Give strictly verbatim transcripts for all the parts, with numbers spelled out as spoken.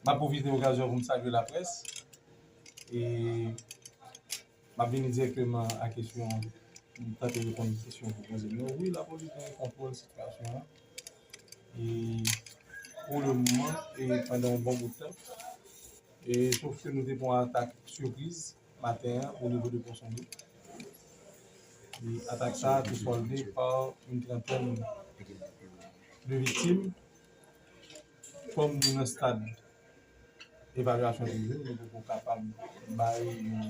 M ap pwofite okazyon pou m salye laprès. E m ap vini dirèkteman a kesyon, m tante reponn kesyon ki poze m yo. Wi, lapolis gen kontwòl sitiyasyon an. E pou le moman, e pandan yon bon bout tan, e sof ke nou te pran atak sipriz maten an onivo de Ponsonde. E atak sa a te sòlde pa yon trantèn de viktim. Kòm nou nan stad evalyasyon toujou, nou poko kapab bay yon,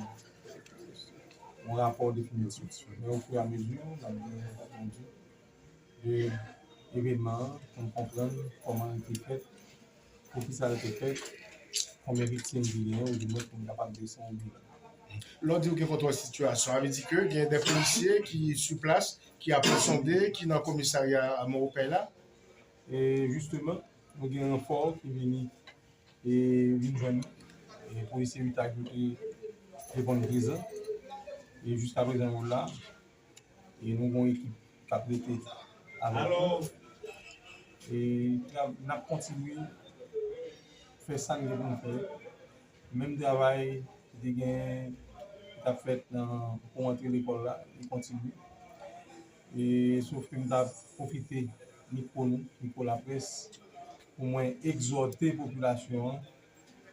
yon rapò definitif. Men ofiramezi, n ap gen yon kont randu de evenman an pou n konprann kòman l te fèt, poukisa l te fèt, konbyen viktim ki genyen, oudimwen pou n kapab drese yon bilan. Lè w di w gen kontwòl sitiyasyon, sa vle di ke gen de polisye ki sou plas, ki ap sonde, ki nan komisarya Mòwopèy la? E jisteman, nou gen ranfò ki vini e vin jwenn nou. E polisye uit ak yo te reponn prezan. E jiskaprezan yo la. E nou gen yon ekip k ap rete avèk nou. E n ap kontinye fè sa n gen pou n fè. Menm travay ki te gen, ki t ap fèt nan, pou rantre lekòl la, li kontinye. E sof ke m ta pwofite mikwo nou, mikwo laprès, pou mwen egzòte popilasyon an,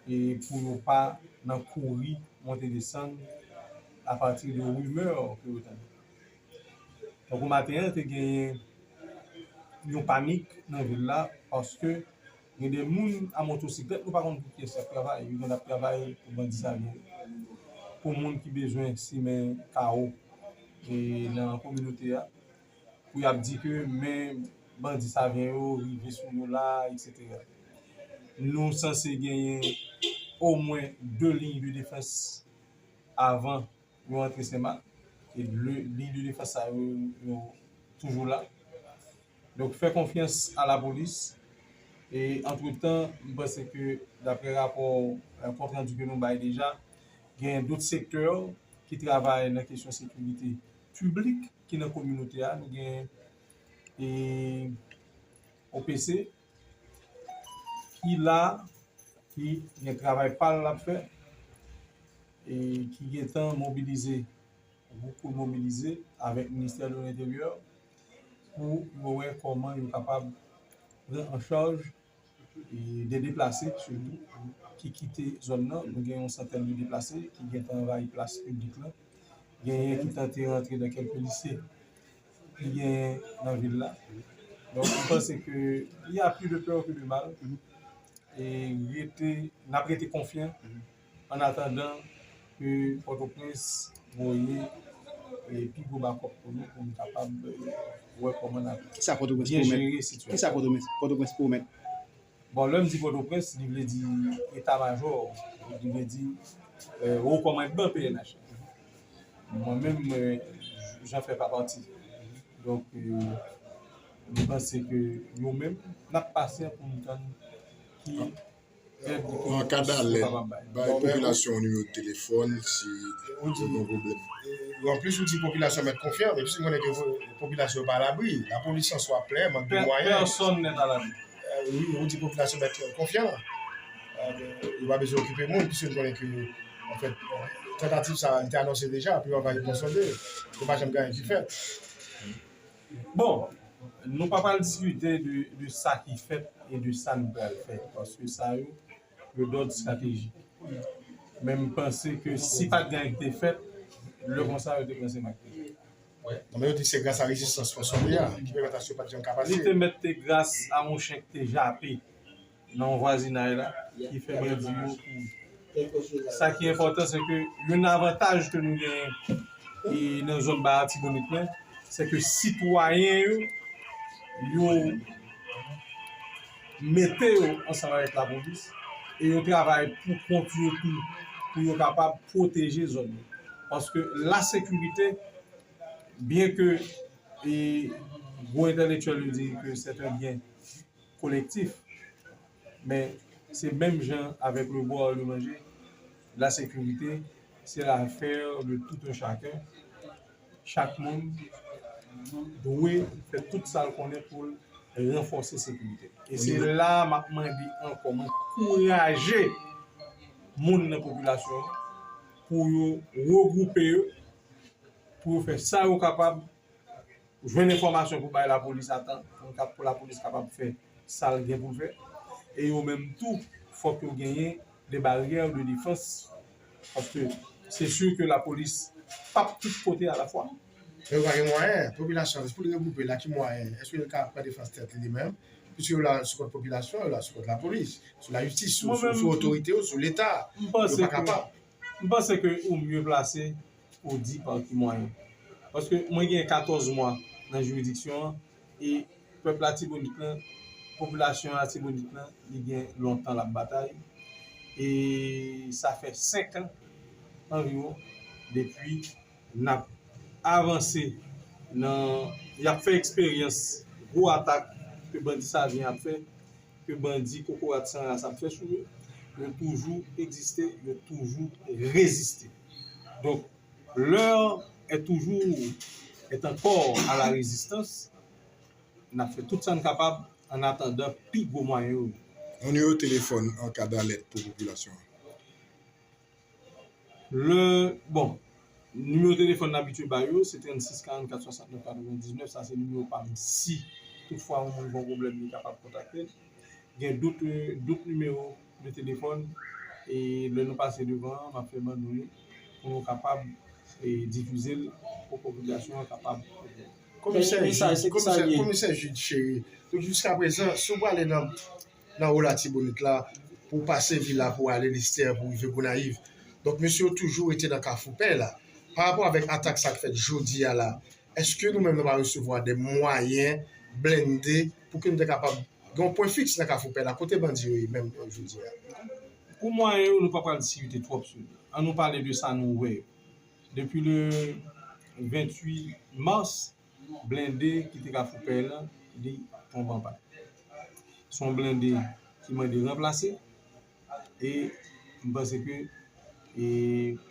e pou yo pa nan kouri, monte desann, apati de rimè ke yo tande. Tankou maten an, te genyen yon panik nan vil la, paske gen de moun a motosiklèt, nou pa konn pou kiyès y ap travay, yo konn ap travay pou bandi sa vyen, pou moun ki bezwen simen kawo e nan kominote a, pou y ap di ke men bandi sa vyen yo rive sou yo la, etsetera. Nou sanse genyen omwen de liy de defans avan yo antre Senmak. E liy de defans sa yo, yo toujou la. Donk, fè konfyans a lapolis. E antretan, m panse ke, daprè rapò, e, kontrandi ke nou bay deja, gen dòt sektè ki travay nan kesyon sekirite piblik ki nan kominote a. Nou gen, e, O P C ki la, ki gen travay pa l l ap fè, e ki gentan mobilize, gwoup pou mobilize avèk Ministè de Lenteryè pou yo wè kòman yo kapab pran an chaj e de deplase, sitou, ki kite zòn nan. Nou gen yon santèn de deplase ki gentan anvayi plas piblik lan. Genyen ki tante rantre nan kèlke lise ki genyen nan vil la. Donk, m panse ke il y a plus de peur que de mal. E rete, n ap rete konfyan an atandan ke Pòtoprens voye, e, pi gwo bakòp pou nou, pou nou kapab, e, wè kòman n ap Kisa Pòtoprens byen pwomèt? Jere sitiyasyon. Kisa Pòtoprens, Pòtoprens pwomèt? Bon, lè m di Pòtoprens, li vle di eta majò, li vle di, e, wo kòmandman P N H. Mwen menm, e, j'en fais pas partie. Donk, e, m panse ke yo menm, n ap pasyan pou n tann ki èd ke yo kapab bay. An ka dalèd, bay popilasyon an nimewo telefòn si yo gen yon pwoblèm. Anplis, ou di popilasyon mèt konfyan, men si m konnen ke popilasyon pa alabri, lapolis an swa plè, mank de mwayen. Pèsonn nèt alabri. E, wi, ou di popilasyon mèt konfyan. E, yo pa bezwen okipe moun, piske m konnen ke, anfèt, tantativ sa a, li te anonse deja, pou yo anvayi Ponsonde. Yo pa janm gen anyen ki fèt. Bon, nou pa pral diskite de, de sa ki fèt e de sa nou pral fè, paske sa yo, yo dòd estratejik. Men m panse ke si pa t gen anyen ki te fèt, lè konsa yo te panse m ak te fèt. Non, men yo di se gras a rezistans Ponsonde a ki pèmèt asyo pa t janm ka pase. Li te mèt te gras a yon chen ki te jape nan yon vwazinay la, ki fè bandi yo kouri. Sa ki enpòtan, se ke youn nan avantaj ke nou genyen e nan zòn Ba Latibonit lan, se ke sitwayen yo, yo mete yo ansanm avèk lapolis e yo travay pou kont yo tou, pou yo kapab pwoteje zòn yo. Paske lasekirite, byen ke e gwo entèlektyèl yo di ke c'est un bien collectif, men se menm jan avèk le boire, le manger, la sécurité, c'est l'affaire de tout un chacun. Chak moun dwe fè tout sa l konnen pou l ranfòse sekirite. E se la m ap mande ankò, m ankouraje moun nan popilasyon an pou yo regwoupe yo, pou yo fè sa yo kapab, jwenn enfòmasyon pou bay lapolis a tan, pou ka-, pou lapolis kapab fè sa l gen pou l fè. E yo menm tou, fòk yo genyen de baryè de defans, paske se si ke lapolis p ap tout kote alafwa. Men yo pa gen mwayen, popilasyon an, pou l regwoupe la, ki mwayen? Èske l ka pran defans tèt li li menm? Piske yo la sou kont popilasyon, yo la sou kont lapolis, sou lajistis, sou, sou, sou otorite yo, sou Leta. Yo pa kapab. M panse ke ou mye plase pou di pa ki mwayen. Paske mwen gen katòz mwa nan jiridiksyon an, e pèp Latibonit lan, popilasyon Latibonit lan, li gen lontan l ap batay. E sa fè senk an anviwon depi n ap avanse nan, y ap fè eksperyans gwo atak ke bandi Savyen ap fè, ke bandi kokorat san ras ap fè sou yo. Yo toujou egziste, yo toujou reziste. Donk, l'heure est toujours, est encore à la résistance. N ap fè tout sa n kapab an atandan pi gwo mwayen yo. Yon nimewo telefòn an ka da lèt pou popilasyon an. Le, bon, nimewo telefòn n abitye ba yo, se trannsis karannkat swasantnèf katrevendiznèf, sa se nimewo pa m. Si toutfwa yon moun gen yon pwoblèm, li kapab kontakte m. Gen dòt, dòt nimewo de telefòn, e lè nou pase devan an, m ap fè ban nou yo pou nou kapab, e, difize l pou popilasyon an kapab. Komisè Jid, komisè, komisè Jid Cheri, donk, jiskaprezan, si w prale nan, nan Wo Latibonit la, pou w pase Vila, pou w ale Lestè, pou w rive Gonayiv, donk, mesye yo toujou rete nan Kafou Pè la. Pa rapò avèk atak sa k fèt jodi a la, èske nou menm nou pa resevwa de mwayen blende pou ke nou te kapab gen yon pwen fiks nan Kafou Pè la? Kote bandi yo ye menm, eh, jodi a? Pou mwayen yo, nou pa pral diskite twòp sou li. An nou pale de sa nou wè yo. Depi le venntuit mas, blende ki te Kafou Pè lan, li tonbe anpann. Se yon blende ki mande ranplase, e m panse ke, e,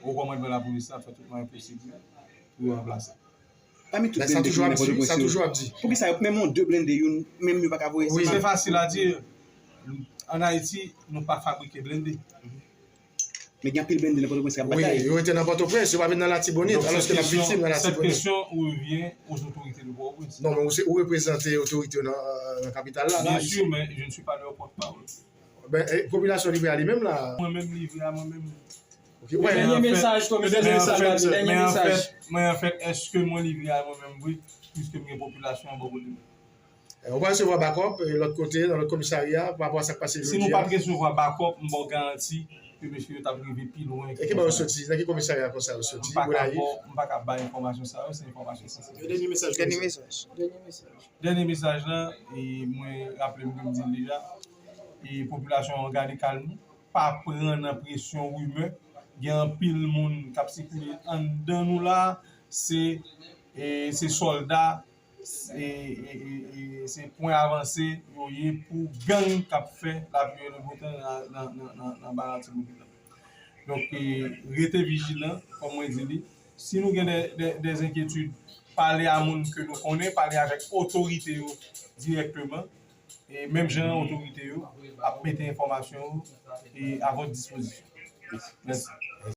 wo kòmandman lapolis la fè tout mwayen posib pou yo ranplase. Pami tout blende ki nan Pòtoprens yo, poukisa yo menm yon de blende, youn menm yo pa ka voye? Se fasil a di. Ann Ayiti, nou pa fabrike blende. Men gen anpil blende nan Pòtoprens k ap batay. Wi, yo rete nan Pòtoprens, yo pa vin nan Latibonit, alòske n ap viktim nan Latibonit. Cette question revient aux autorités de Port-au-Prince. Non, men ou se, ou reprezante otorite yo nan, nan kapital la, la, isi. Bien sûr, mais je ne suis pas leur porte-parole. Ben, eh, popilasyon Liberyè li menm la. Mwen menm, Liberyè mwen menm. Ok, wè. Dènye mesaj, komisè Jid Cheri, dènye mesaj. Men anfèt, èske mwen Liberyè mwen menm vre, piske m gen popilasyon an bò kote m? Eh, ou pa resevwa bakòp, eh, lòt kote, nan lòt komisarya, pa rapò a sa k pase jodi a? Si nou pa t resevwa bakòp, m ba w garanti ke mesye yo t ap rive pi lwen ke sa. E ki bò yo soti? Nan ki komisarya konsa yo soti? M pa ka ba w, m pa ka bay enfòmasyon sa yo, se enfòmasyon sansib. Dènye mesaj, dènye mesaj. Dènye mesaj. Dènye mesaj lan, e mwen raple m ke m di l deja, e popilasyon an gade kalm nou, pa pran nan presyon rimè, gen anpil moun k ap sikile anndan nou la, se, e, se sòlda, se, e, e, e, se pwen avanse yo ye pou gang k ap fè lapli e le bon tan nan, nan, nan, nan, nan Ba Latibonit la. Donk, e, rete vijilan, kòm mwen di li. Si nou gen de, de, de enkyetid, pale a moun ke nou konnen, pale avèk otorite yo dirèkteman. E menm jan otorite yo ap mete enfòmasyon yo, e, a votre disposition. Mèsi.